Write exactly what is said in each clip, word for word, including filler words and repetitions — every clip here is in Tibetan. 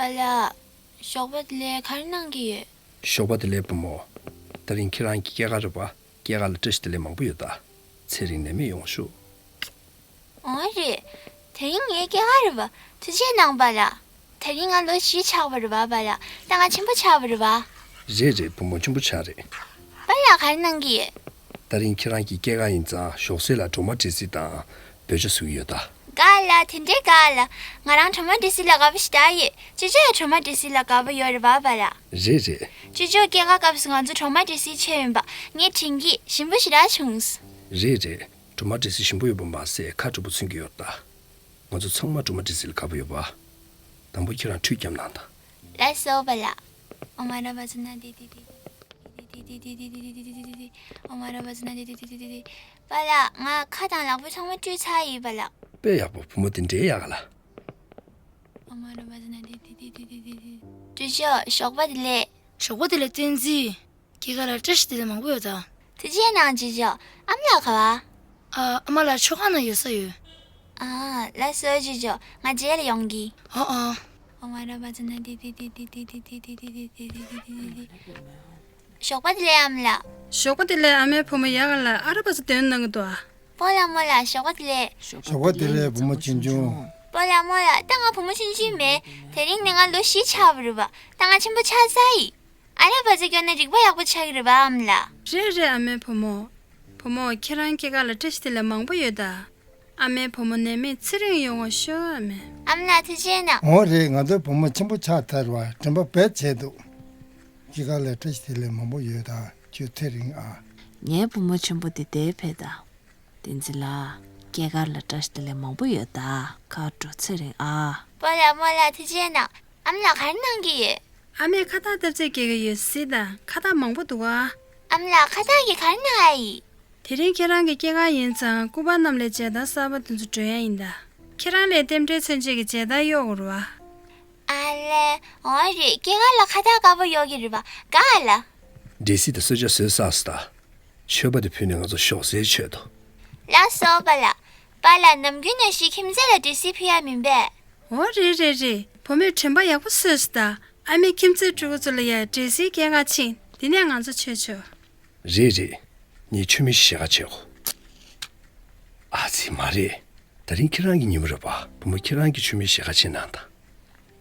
པཱ་ལགས། ཞོགས་པ་དེ་ལས་ག་རེ་གནང་གི་ཡོད། ཞོགས་པ་དེ་ལས་བུ་མོ། དེ་རིང་ཁྱེད་རང་གི་སྐྱེས་སྐར་རེད་པ། སྐྱེས་སྐར་ལ་བཀྲ་ཤིས་བདེ་ལེགས་མང་པོ་ཡོད་ད། ཚེ་རིང་ནད་མེད་ཡོང་ཤོག་འོ་རེད། དེ་རིང་ངའི་སྐྱེས་སྐར་རེད་པ། ཐུགས་རྗེ་གནང་པཱ་ལགས། དེ་རིང་ང་ལོ་བཞི་ཆགས་པ་རེད་པ་པཱ་ལགས། ད་ང་ཆེན་པོ་ཆགས་པ་རེད་པ། རེད་རེད་བུ་མོ་ཆེན་པོ་ཆགས་རེད། པཱ་ལགས་ག་རེ་གནང་གི་ཡོད། དེ་རིང་ཁྱེད་རང་གི་སྐྱེས་སྐར་ཡིན་ཙང་ཞོགས་ཟས་ལ་གྲོ་མ་འབྲས་སིལ་དང་། འབོལ་ཆ་བཟོ་གི་ཡོད་ད། ག་ལ་དེ་འདྲའི་ག་ལ། ང་རང་གྲོ་མ་འབྲས་སིལ་ལ་དགའ་པོ་ཞེ་དྲག་ཡོད། ཅོ་ཅོ་ཡང་གྲོ་མ་འབྲས་སིལ་ལ་དགའ་པོ་ཡོད་རེད་པ་པཱ་ལགས། རེད་རེད། ཅོ་ཅོ་སྐྱེས་སྐར་སྐབས་སུ་ང་ཚོ་གྲོ་མ་འབྲས་སིལ་མཆོད་ཡིན་པ། ངས་དྲན་གི་ཞིམ་པོ་ཞེ་དྲག་བྱུང་། རེད་རེད། གྲོ་མ་འབྲས་སིལ་ཞིམ་པོ་ཡོད་པ་མ་ཟད་ཁ་དྲོ་པོ་མཚོན་གྱི་ཡོད་ད། ང་ཚོ་ཚང་མ་གྲོ་མ་འབྲས་སིལ་ལ་དགའ་པོ་ཡོད་པ། དང་པོ་ཁྱེད་རང་ཁྲུས་བརྒྱབ་གནང་དང་། ལགས་སོ་པཱ་ལགས། ཨོཾ་ཨ་ར་པ་ཙ་ན་དྷཱིཿ་དྷཱིཿ་དྷཱིཿ་ཨོཾ་ཨ་ར་པ་ཙ་ན་དྷཱིཿ་དྷཱིཿ་དྷཱིཿ་པཱ་ལགས། ང་ཁ་དང་ལག་པ་ཚང་མ་བཀྲུས་ཚར་ཡིན་པཱ་ལགས། དཔེ་ཡག་པོ་བུ་མོ་དེ་འདྲའི་ཡག་ག་ལ། ཨོཾ་ཨ་ར་པ་ཙ་ན་དྷཱིཿ་དྷཱིཿ་དྷཱིཿ་ཅོ་ཅོ་ཞོགས་པ་བདེ་ལེགས། ཞོགས་པ་བདེ་ལེགས་བསྟན་འཛིན། སྐྱེས་སྐར་ལ་བཀྲ་ཤིས་བདེ་ལེགས་མང་པོ་ཡོད་ད། ཐུགས་རྗེ་གནང་ཅོ་ཅོ། ཨ་མ་ལགས་ག་བ། ཨ་ཨ་མ་ལགས་མཆོད་ཁང་ནང་ཡོད་ས་ཡོད། ཨ་ལགས་སོ་ཅོ་ཅོ། ང་རྗེས་ལ་ཡོང་གི། ཨ་ཨ། ཨོཾ་ཨ་ར་པ་ཙ་ན་དྷཱིཿ་དྷཱིཿ་དྷཱིཿ་ཞོགས་པ་བདེ་ལེགས་ཨ་མ་ལགས། ཞོགས་པ་བདེ་ལེགས་ཨ་མའི་བུ་མོ་ཡག་ག་ལ། ཨ་ར་པ་ཙ་འདོན་གནང་གི་འདུག་ཨ། སྤོ་ལགས་རྨོ་ལགས་ཞོགས་པ་བདེ་ལེགས། ཞོགས་པ་བདེ་ལེགས་བུ་མོ་ཆུང་ཆུང་། སྤོ་ལགས་རྨོ་ལགས་ད་ང་བུ་མོ་ཆུང་ཆུང་མེད། དེ་རིང་ནས་ང་ལོ་བཞི་ཆགས་པ་རེད་པ། ད་ང་ཆེན་པོ་ཆགས་ཚར་ཡིན། ཨ་ར་པ་ཙ་སྐྱོར་ན་རིག་པ་ཡག་པོ་ཆགས་ཀྱི་རེད་པ་ཨ་མ་ལགས། རེད་རེད་ཨ་མའི་བུ་མོ། བུ་མོ་ཁྱེད་རང་སྐྱེས་སྐར་ལ་བཀྲ་ཤིས་བདེ་ལེགས་མང་པོ་ཡོད་ད། ཨ་མའི་བུ་མོ་ནད་མེད་ཚེ་རིང་ཡོང་བ་ཤོག་ཨ་མའི། ཨ་མ་ལགས་ཐུགས་རྗེ་གནང་། འོ་རེད་ང་ཚོའི་བུ་མོ་ཆེན་པོ་ཆགས་ཚར་བ་དྲན་པ་བེད་བྱས་འདུག་སྐྱེས་སྐར་ལ་བཀྲ་ཤིས་བདེ་ལེགས་མང་པོ་ཡོད་ད་ཁྱོད་ཚེ་རིང་ཨ། ངའི་བུ་མོ་ཆེན་པོ་དེ་དེ་ཕེབས་ད། བསྟན་འཛིན་ལགས། སྐྱེས་སྐར་ལ་བཀྲ་ཤིས་བདེ་ལེགས་མང་པོ་ཡོད་ད། ཁ་དྲོ་ཚེ་རིང་ཨ། སྤོ་ལགས་རྨོ་ལགས་ཐུགས་རྗེ་གནང་། ཨ་མ་ལགས་ག་རེ་གནང་གི་ཡོད། ཨ་མས་ཁ་བཏགས་བཏབ་ཚད་རྒྱག་གི་ཡོད་གཟིགས་དང་ཁ་བཏགས་མང་པོ་འདུག་ཨ། ཨ་མ་ལགས་ཁ་བཏགས་ཀྱིས་ག་རེ་གནང་ཨ་ཡིན། དེ་རིང་ཁྱེད་རང་གི་སྐྱེས་སྐར་ཡིན་ཙང་སྐུ་པར་རྣམས་ལས་མཇལ་དར་གསར་པ་དེ་ཚོ་སྒྲོན་ཡ་ཡིན་ད། ཁྱེད་རང་ལས་རྟེན་འབྲེལ་མཚོན་བྱེད་ཀྱི་མཇལ་དར་གཡོག་དགོས་རེད་བ། ཨ་ལས། འོ་རེད་སྐྱེས་སྐར་ལ་ཁ་བཏགས་དཀར་པོ་གཡོག་གི་རེད་བ། ག་ལ། འབྲས་སིལ་དང་གསོལ་ཇ་བཟོས་ཚར་སོང་ད། མཆོད་པ་དེ་ཕུལ་ནས་ང་ཚོ་ཞོགས་ཟས་མཆོད་དོ། ལགས་སོ་པཱ་ལགས། པཱ་ལགས་ནམ་རྒྱུན་ནང་བཞིན་ཁྱིམ་མཚེས་ལ་འབྲས་སིལ་ཕུལ་ཡ་མིན་པས། འོ་རེད་རེད་རེད། བུ་མོས་དྲན་པ་ཡག་པོ་གསོས་སོང་ད། ཨ་མས་ཁྱིམ་མཚེས་ཕྲུ་གུ་ཚོ་ལ་ཡ་འབྲས་སིལ་སྐྱེལ་ག་ཕྱིན། དེ་ནས་ང་ཚོ་མཆོད་ཆོག་རེད་རེད། ངས་མཆོད་མེ་ཞིག་བཞེས་ག་བྱེད་གོ། ཨ་ཙི་མ་རེད། དེ་རིང་ཁྱེད་རང་གི་ཉིན་མོ་རེད་པ། བུ་མོ་ཁྱེད་རང་གིས་མཆོད་མེ་བཞེས་ག་ཕྱིན་གནང་དང་།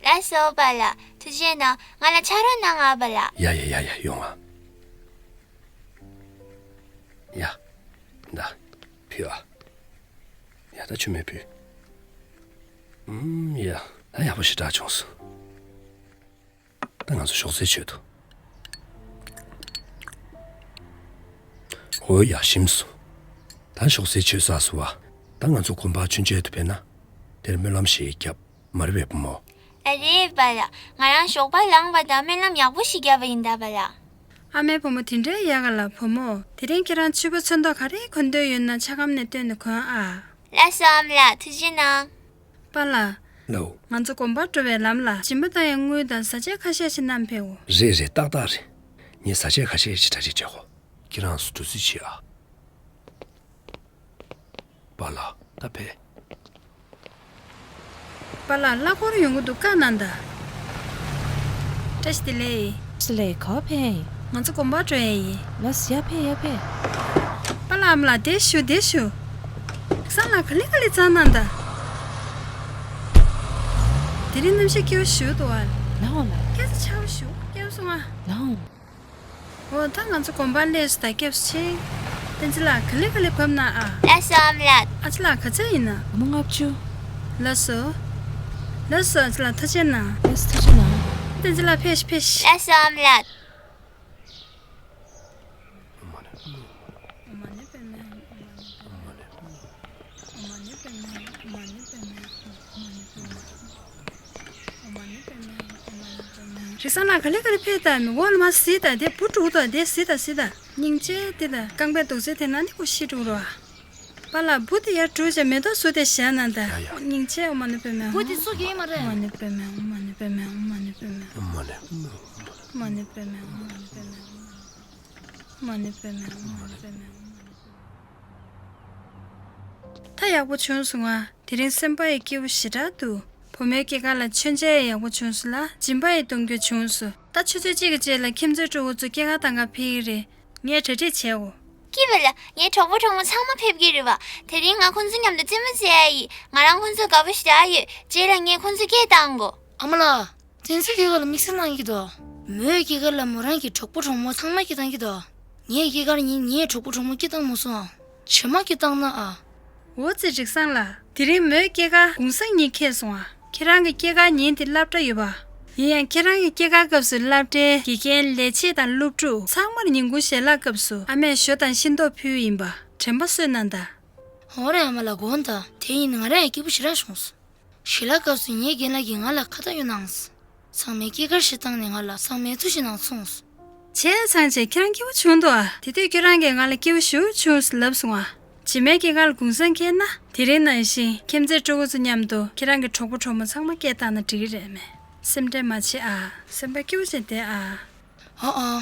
ལགས་སོ་པཱ་ལགས། ཐུགས་རྗེ་གནང་། ང་ལ་ཕྱག་རོགས་གནང་ཨ་པཱ་ལགས། ཡ་ཡ་ཡ་ཡ་ཡོང་ཨ། ཡ། ད། ཕུལ་ཨ། ཡ་ད་མཆོད་མེ་ཕུལ། ཨུམ་ཡ། ད་ཡག་པོ་ཞེ་དྲག་བྱུང་སོང་། ད་ང་ཚོ་ཞོགས་ཟས་མཆོད་དོ། ཧོ་ཡ་ཞིམ་སོང་། ད་ཞོགས་ཟས་མཆོད་ཚར་སོང་བ། ད་ང་ཚོ་དགོན་པར་མཆོད་མཇལ་དུ་ཕེབས་ན། དེར་སྨོན་ལམ་ཞིག་བརྒྱབ། མ་རེད་པས་བུ་མོ། ཨ་རེད་པཱ་ལགས། ང་རང་ཞོགས་པ་ལངས་པ་དང་སྨོན་ལམ་ཡག་པོ་ཞིག་བརྒྱབ་པ་ཡིན་ད་པཱ་ལགས། ཨ་མའི་བུ་མོ་དེ་འདྲའི་ཡག་ག་ལ་བུ་མོ། དེ་རིང་ཁྱེད་རང་ཕྱུ་པ་ཚོན་མདོག་ག་རེ་གོན་འདོད་ཡོད་ན་ཆ་སྒམ་ནས་བཏོན་ནས་གོན་ཨ། ལགས་སོ་ཨ་མ་ལགས་ཐུགས་རྗེ་གནང་། པཱ་ལགས། ལའོ། ང་ཚོ་དགོན་པར་འགྲོ་བའི་ལམ་ལ་སྦྱིན་པ་བཏང་ཡའི་དངུལ་དང་བཟའ་ཆས་ཁ་ཤས་ཤིག་བསྣམས་ཕེབས་འོ། རེད་རེད་ཏག་ཏག་རེད། ངས་བཟའ་ཆས་ཁ་ཤས་ཅིག་གྲ་སྒྲིག་བྱེད་གོ། ཁྱེད་རང་ཚོ་འགྲོ་རྩིས་བྱེད་ཨ། པཱ་ལགས་ད་ཕེབས། པཱ་ལགས་གླ་འཁོར་ཡོང་གི་འདུག་བཀག་གནང་ད། བཀྲ་ཤིས་བདེ་ལེགས། བཀྲ་ཤིས་བདེ་ལེགས་ག་པར་ཕེབས་ཡིན། ང་ཚོ་དགོན་པར་འགྲོ་ཡ་ཡིན། ལགས་སོ་ཡར་ཕེབས་ཡར་ཕེབས། པཱ་ལགས་ཨ་མ་ལགས་འདིར་བཞུགས་འདིར་བཞུགས། སང་ལ་ག་ལེ་ག་ལེ་བཅར་གནང་ད། དེ་རིང་གནམ་གཤིས་སྐྱིད་པོ་ཞིག་འདུག་ཨ། ལའོ་ལ། སྐྱིད་པོ་ཆགས་པོ་ཞིག་སྐྱིད་པོ་སོང་ཨ། ལའོ། འོ་ད་ང་ཚོ་དགོན་པར་སླེབས་སོང་ད་སྐྱབས་སུ་མཆི། བསྟན་འཛིན་ལགས་ག་ལེ་ག་ལེ་བབས་གནང་ཨ། ལགས་སོ་ཨ་མ་ལགས། ཨ་ཅེ་ལགས་ག་ཚོད་ཡིན་ན། སྒོར་མོ་ལྔ་བཅུ། ལགས་སོ། ལགས་སོ་ཨ་ཅེ་ལགས་ཐུགས་རྗེ་གནང་། ལགས་སོ་ཐུགས་རྗེ་གནང་། བསྟན་འཛིན་ལགས་ཕེབས་ཤིག་ཕེབས་ཤིག་ལགས་སོ་ཨ་མ་ལགས། རིག་བཟང་ལགས་ག་ལེ་ག་ལེ་ཕེབས་ད། མི་འོག་ལ་མར་གཟིགས་ད། དེ་བུ་འདུག་ད། དེ་གཟིགས་ད་གཟིགས་ད། སྙིང་རྗེ་དེ་ད་རྐང་པའི་རྡོག་རྫིས་དེ་ན་ནི་ཁོ་ཤི་འགྲོ་རོ། པཱ་ལགས་བུ་དེ་ཡར་བསྒྲུགས་བྱས་མེ་ཏོག་བསུ་དེ་བཞག་གནང་ད། ཡ་ཡ། སྙིང་རྗེ་ཨོཾ་མ་ཎི་པདྨེ་ཧཱུྃ། བུ་དེ་བསུ་གི་ཡིན་མ་རེད། ཨོཾ་མ་ཎི་པདྨེ་ཧཱུྃ། ཨོཾ་མ་ཎི་པདྨེ་ཧཱུྃ། ཨོཾ་མ་ཎི་པདྨེ་ཧཱུྃ། ཨོཾ་མ་ཎི་པདྨེ་ཧཱུྃ། ཨོཾ་མ་ཎི་པདྨེ་ཧཱུྃ། ཨོཾ་མ་ཎི་པདྨེ་ཧཱུྃ། ཨོཾ་མ་ཎི་པདྨེ་ཧཱུྃ། ད་ཡག་པོ་བྱུང་སོང་ང་། དེ་རིང་སེམས་པ་ཡང་སྐྱིད་པོ་ཞེ་དྲག་འདུག་བུ་མོའི་སྐྱེས་སྐར་ལ་མཆོད་མཇལ་ཡག་པོ་བྱུང་སོང་ལ། སྦྱིན་པ་ཡང་གཏོང་རྒྱུ་བྱུང་སོང་། ད་ཆུ་ཚོད་གཅིག་གི་རྗེས་ལ་ཁྱིམ་མཚེས་སྤྲུལ་སྐུ་ཚོ་སྐྱེས་སྐར་གཏོང་ག་ཕེབས་ཀྱི་རེད། ངས་གྲ་སྒྲིག་བྱེད་འོ། སྐྱིད་པ་ལ། ངའི་གྲོགས་པོ་གྲོགས་མོ་ཚང་མ་ཕེབས་ཀྱི་རེད་བ། དེ་རིང་ང་ཁོང་ཚོ་མཉམ་དུ་རྩེད་མོ་རྩེ་ཡ་ཡིན། ང་རང་ཁོང་ཚོ་དགའ་པོ་ཞེ་དྲག་ཡོད། རྗེས་ལ་ངས་ཁོང་ཚོ་སྐད་བཏང་གོ། ཨ་མ་ལགས། བསྟན་འཛིན་སྐྱེས་སྐར་ལ་དམིགས་བསལ་གནང་གི་འདུག་མོའི་སྐྱེས་སྐར་ལ་མོ་རང་གི་གྲོགས་པོ་གྲོགས་མོ་ཚང་མ་སྐད་བཏང་གི་འདུག་ངའི་སྐྱེས་སྐར་ཉིན་ངའི་གྲོགས་པོ་གྲོགས་མོ་སྐད་བཏང་མ་སོང་ཨ། བྱེ་མ་སྐད་བཏང་ན་ཨ། འོ་ཙི་རིག་བཟང་ལགས། དེ་རིང་མོའི་སྐྱེས་སྐར་གུང་སེང་ཉིན་འཁེལ་སོང་ཨ། ཁྱེད་རང་གི་སྐྱེས་སྐར་ཉིན་དེ་སློབ་གྲྭ་ཡོད་པ། ཡིན་ཡང་ཁྱེད་རང་གི་སྐྱེས་སྐར་སྐབས་སུ་སློབ་གྲྭའི་དགེ་རྒན་ལས་བྱེད་དང་སློབ་ཕྲུག་ཚང་མར་ཉིན་གུང་ཞལ་ལག་སྐབས་སུ་ཨ་མས་ཞོ་དང་ཤིང་ཏོག་ཕུལ་ཡིན་པ། དྲན་པ་གསོས་གནང་དང་། འོ་རེད་ཨ་མ་ལགས། དགོངས་དག་དེ་ཡིན་ང་རང་ཡང་སྐྱིད་པོ་ཞེ་དྲག་བྱུང་སོང་། ཞལ་ལག་སྐབས་སུ་ངའི་རྒན་ལགས་ཀྱིས་ང་ལ་ཁ་བཏགས་གཡོག་གནང་སོང་། ཚང་མས་སྐྱེས་སྐར་ཞིག་བཏང་ནས་ང་ལ་ཚང་མས་ཐུགས་ཞིག་གནང་སོང་། བྱས་ཙང་བྱས་ཁྱེད་རང་སྐྱིད་པོ་བྱུང་འདུག་ཨ། དེ་དུས་ཁྱེད་རང་གིས་ང་ལ་སྐྱིད་པོ་ཞེ་པོ་བྱུང་ཟེར་ལབ་སོང་ཨ། རྗེས་མའི་སྐྱེས་སྐར་ལ་གུང་སེང་འཁེལ་ན་དེ་རིང་ནང་བཞིན་ཁྱིམ་མཚེས་སྤྲུལ་སྐུ་ཚོ་མཉམ་དུ་ཁྱེད་རང་གི་གྲོགས་པོ་གྲོགས་མོ་ཚང་མ་སྐད་བཏང་ན་འགྲིག་གི་རེད་མེ། སེམས་ཁྲལ་མ་བྱེད་ཨ། སེམས་པ་སྐྱིད་པོ་བྱས་བསྡད་ཨ། ཨ་ཨ།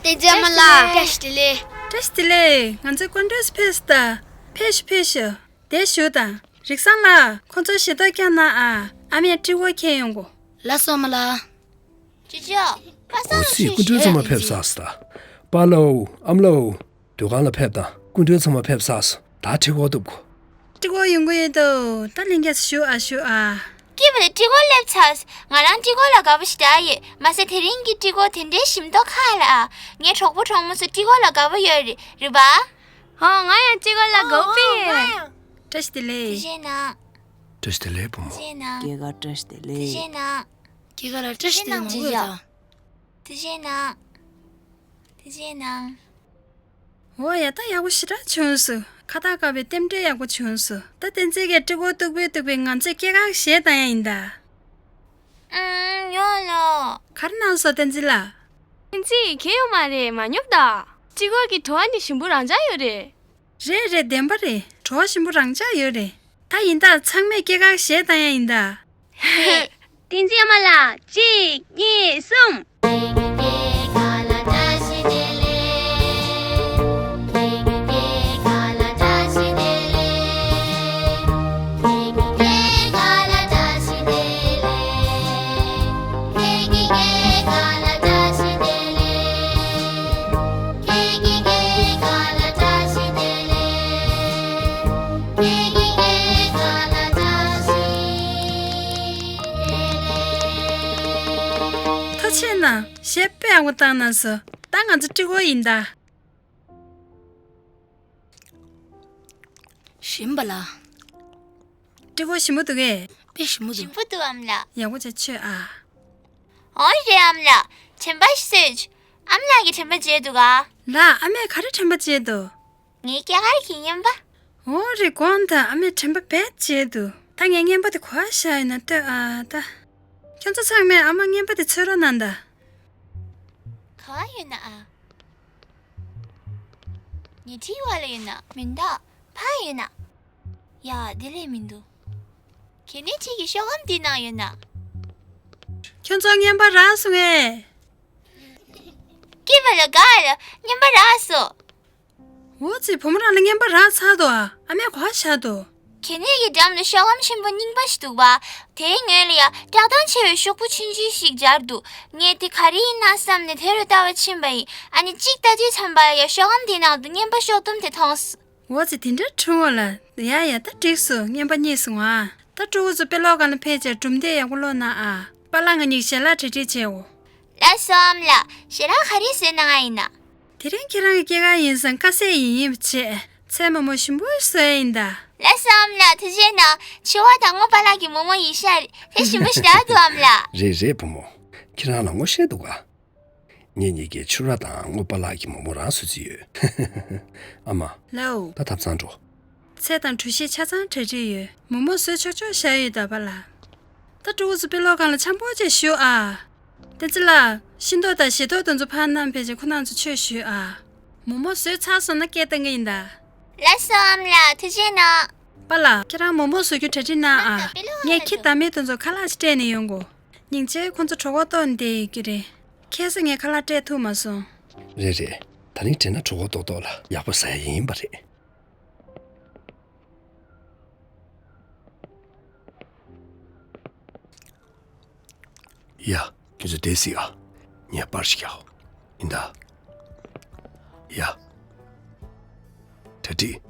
བསྟན་འཛིན་ཨ་མ་ལགས། བཀྲ་ཤིས་བདེ་ལེགས། བཀྲ་ཤིས་བདེ་ལེགས། ང་ཚོའི་སྐུ་མགྲོན་ཚོ་ཕེབས་སོང་ད། ཕེབས་ཤོག་ཕེབས་ཤོག་བསྡད་ཤོག་དང་། རིག་བཟང་ལགས། ཁོ་ཚོར་ཞལ་ཏོག་བཀྱག་གནང་ཨ། ཨ་མས་སྤྲི་གོར་འཁྱེར་ཡོང་གོ། ལགས་སོ་ཨ་མ་ལགས། ཅོ་ཅོ། པ་སངས། འོ་ཙི། སྐུ་མགྲོན་ཚང་མ་ཕེབས་ཚར་སོང་ད། པཱ་ལགས། ཨ་མ་ལགས། སྡོད་ཁང་ལ་ཕེབས་དང་། སྐུ་མགྲོན་ཚང་མ་ཕེབས་ཚར་སོང་། ད་སྤྲི་གོར་གཏུབ་དགོས། སྤྲི་གོར་ཡོང་གི་ཡོད་དོ། ད་ལྷན་རྒྱས་ཚོ་བཞུགས་ཨ་བཞུགས་ཨ། སྐྱིད་པ་ལ་སྤྲི་གོར་སླེབས་ཚར། ང་རང་སྤྲི་གོར་ལ་དགའ་པོ་ཞེ་དྲག་ཡོད། མ་ཟད་དེ་རིང་གི་སྤྲི་གོར་དེ་འདྲའི་ཞིམ་མདོག་ཁ་ལ་ཨ། ངའི་གྲོགས་པོ་གྲོགས་མོ་ཚོ་སྤྲི་གོར་ལ་དགའ་པོ་ཡོད་རེད་རེད་པ། ཨོ་ང་ཡང་སྤྲི་གོར་ལ་དགའ་པོ་ཡོད། བཀྲ་ཤིས་བདེ་ལེགས། བཀྲ་ཤིས་བདེ་ལེགས་བུ་མོ། བཀྲ་ཤིས་བདེ་ལེགས། སྐྱེས་སྐར་བཀྲ་ཤིས་བདེ་ལེགས། སྐྱེས་སྐར་ལ་བཀྲ་ཤིས་བདེ་ལེགས་མང་པོ་ཡོད་ད། ཐུགས་རྗེ་གནང་། ཐུགས་རྗེ་གནང་། འོ་ཡ། ད་ཡག་པོ་ཞེ་དྲག་བྱུང་སོང་། ཁ་བཏགས་བཀབ་པའི་རྟེན་འབྲེལ་ཡག་པོ་བྱུང་སོང་། ད་བསྟན་འཛིན་གྱིས་སྤྲི་གོར་སྟུག་པོ་སྟུག་པོས་ང་ཚོའི་སྐྱེས་སྐར་གཞས་བཏང་ཡ་ཡིན་ད། ཨུམ། ཡོང་ལོ། ག་རེ་གནང་སོང་བསྟན་འཛིན་ལགས། བསྟན་འཛིན། གང་ཡང་མ་རེད། མ་ཉོབ་ད། སྤྲི་གོར་གྱི་བྲོ་བ་ནི་ཞིམ་པོ་རང་འཇགས་ཡོད་རེད། རེད་རེད། བདེན་པ་རེད། བྲོ་བ་ཞིམ་པོ་རང་འཇགས་ཡོད་རེད། ད་ཡིན་ད། ཚང་མས་སྐྱེས་སྐར་གཞས་བཏང་ཡ་ཡིན་ད། བསྟན་འཛིན་ཨ་མ་ལགས། གཅིག་གཉིས་གསུམ། ཐུགས་རྗེ་གནང་། གཞས་དཔེ་ཡག་པོ་བཏང་གནང་སོང་། ད་ང་ཚོ་སྤྲི་གོར་ཡིན་ད། ཞིམ་པ་ལ། སྤྲི་གོར་ཞིམ་པོ་འདུག་གས། དཔེ་ཞིམ་པོ་འདུག་ཞིམ་པོ་འདུག་ཨ་མ་ལགས། ཡག་པོ་བྱས་མཆོད་ཨ། འོ་རེད་ཨ་མ་ལགས། དྲན་པ་ཞིག་གསོས། ཨ་མ་ལགས་ཀྱིས་དྲན་པ་བརྗེད་འདུག་ག་ལགས། ཨ་མས་ག་རེ་དྲན་པ་བརྗེད་འདུག་ངའི་སྐྱེས་སྐར་གྱི་རྔན་པ། འོ་རེད། དགོངས་དག་ཨ་མས་དྲན་པ་རྦད་བརྗེད་འདུག་ད་ངས་རྔན་པ་དེ་ག་པར་བཞག་ཡོད་ན་ལྟོས་ཨ་ད། ཁྱོད་ཚོ་ཚང་མས་ཨ་མར་རྔན་པ་དེ་འཚོལ་རོགས་གནང་ད། ག་པར་ཡོད་ན་ཨ། ཉལ་ཁྲིའི་འོག་ལ་ཡོད་ན། མི་འདུག་ཕར་ཡོད་ན། ཡ། དེ་ལས་མི་འདུག་གད་སྙིགས་ཁྲི་གི་ཤོག་སྒམ་དེའི་ནང་ཡོད་ན། ཁྱོད་ཚོ་རྔན་པ་རག་སོང་ངས། སྐྱིད་པ་ལ་དགའ་ལ་རྔན་པ་རག་སོང་། འོ་ཙི། བུ་མོ་རང་ལ་རྔན་པ་རག་ཚར་འདུག་ཨ། ཨ་མས་ག་པར་བཞག་འདུག་གད་སྙིགས་ཀྱི་འགྲམ་ལ་ཤོག་སྒམ་ཆེན་པོ་རྙིང་པ་ཞིག་འདུག་པ། དེའི་ངོས་ལ་ཡ་བཀྲག་མདངས་ཆེ་བའི་ཤོག་བུ་ཆུང་ཆུང་ཞིག་སྦྱར་འདུག་ངས་དེ་ག་རེ་ཡིན་ན་བསམ་ནས་དེ་རུ་ལྟ་བར་ཕྱིན་པ་ཡིན། ཨ་ནི་གཅིག་ལྟ་དུས་ཙམ་པ་ལ་ཡ་ཤོག་སྒམ་དེའི་ནང་དུ་རྔན་པ་ཤོག་དུམ་དེ་མཐོང་སོང་། འོ་ཙི། དེ་འདྲ་བྱུང་བ་ལ། ཡ་ཡ། ད་འགྲིག་སོང་། རྔན་པ་རྙེད་སོང་ཨ། ད་སྤྲུལ་སྐུ་ཚོ་དཔེ་ཀློག་ཁང་ལ་ཕེབས་བྱས་གྲུབ་འབྲས་ཡག་པོ་ཀློག་གནང་ཨ། པཱ་ལགས་ང་གཉིས་ཞལ་ལག་གྲ་སྒྲིག་བྱེད་འོ། ལགས་སོ་ཨ་མ་ལགས། ཞལ་ལག་ག་རེ་བཟོས་གནང་ཨ་ཡིན་ན། དེ་རིང་ཁྱེད་རང་གི་སྐྱེས་སྐར་ཡིན་ཙང་དཀར་ཟས་ཡིན་ཡིན་པ་བྱས། ཚལ་མོག་མོག་ཞིམ་པོ་བཟོས་ཡིན་ད། ལགས་སོ་ཨ་མ་ལགས། ཐུགས་རྗེ་གནང་། ཕྱུར་བ་དང་རྔོ་པཱ་ལགས་ཀྱི་མོག་མོག་ཡིན་ཤག་རེད། དེ་ཞིམ་པོ་ཞེ་དྲག་འདུག་ཨ་མ་ལགས། རེད་རེད་བུ་མོ། ཁྱེད་རང་ལ་ངོ་ཤེས་འདུག་ག་ངེད་གཉིས་ཀྱིས་ཕྱུར་བ་དང་རྔོ་པཱ་ལགས་ཀྱི་མོག་མོག་རང་བཟོ་རྩིས་ཡོད། ཨ་མ། ལགས་འོ། ད་ཐབ་ཚང་འགྲོ། ཚལ་དང་གྲོ་ཞིབ་ཆ་ཚང་གྲ་སྒྲིག་ཡོད། མོག་མོག་བཟོས་ཆོག་ཆོག་བཞག་ཡོད་ད་པཱ་ལགས། ད་སྤྲུལ་སྐུ་ཚོ་དཔེ་ཀློག་ཁང་ལ་འཆམ་པོ་བྱས་བཞུགས་ཨ། བསྟན་འཛིན་ལགས། ཤིང་ཏོག་དང་ཞལ་ཏོག་དེ་ཚོ་ཕར་བསྣམས་ཕེབས་བྱས་ཁོང་རྣམ་ཚོ་ཆོས་ཞུས་ཨ། མོག་མོག་བཟོས་ཚར་སོང་ན་སྐད་བཏང་གི་ཡིན་ད། ལགས་སོ་ཨ་མ་ལགས། ཐུགས་རྗེ་གནང་། པཱ་ལགས། ཁྱེད་རང་མོག་མོག་བཟོ་རྒྱུ་གྲ་སྒྲིག་གནང་ཨ། ང་ཚོ་དཔེ་ཀློག་ཁང་ལ་འགྲོ། ངས་ཁྱི་བདག་མེད་དེ་ཚོ་ཁ་ལག་ཅིག་སྤྲད་ནས་ཡོང་གོ། སྙིང་རྗེ། ཁོང་ཚོ་གྲོད་ཁོག་ལྟོགས་ནས་བསྡད་ཡོད་ཀྱི་རེད། ཁ་སང་ངས་ཁ་ལག་སྤྲད་ཐུབ་མ་སོང་། རེད་རེད། ད་རིང་དྲན་ན་གྲོད་ཁོག་ལྟོགས་ལྟོགས་ལ་ཡག་པོ་ཟ་ཡ་ཡིན་པ་རེད། ཡ། ཁྱོད་ཚོ་བསྡད་ཤིག་ཨ། ངས་པར་ཞིག་རྒྱག་ཡིན་ད། ཡ། གྲ་སྒྲིག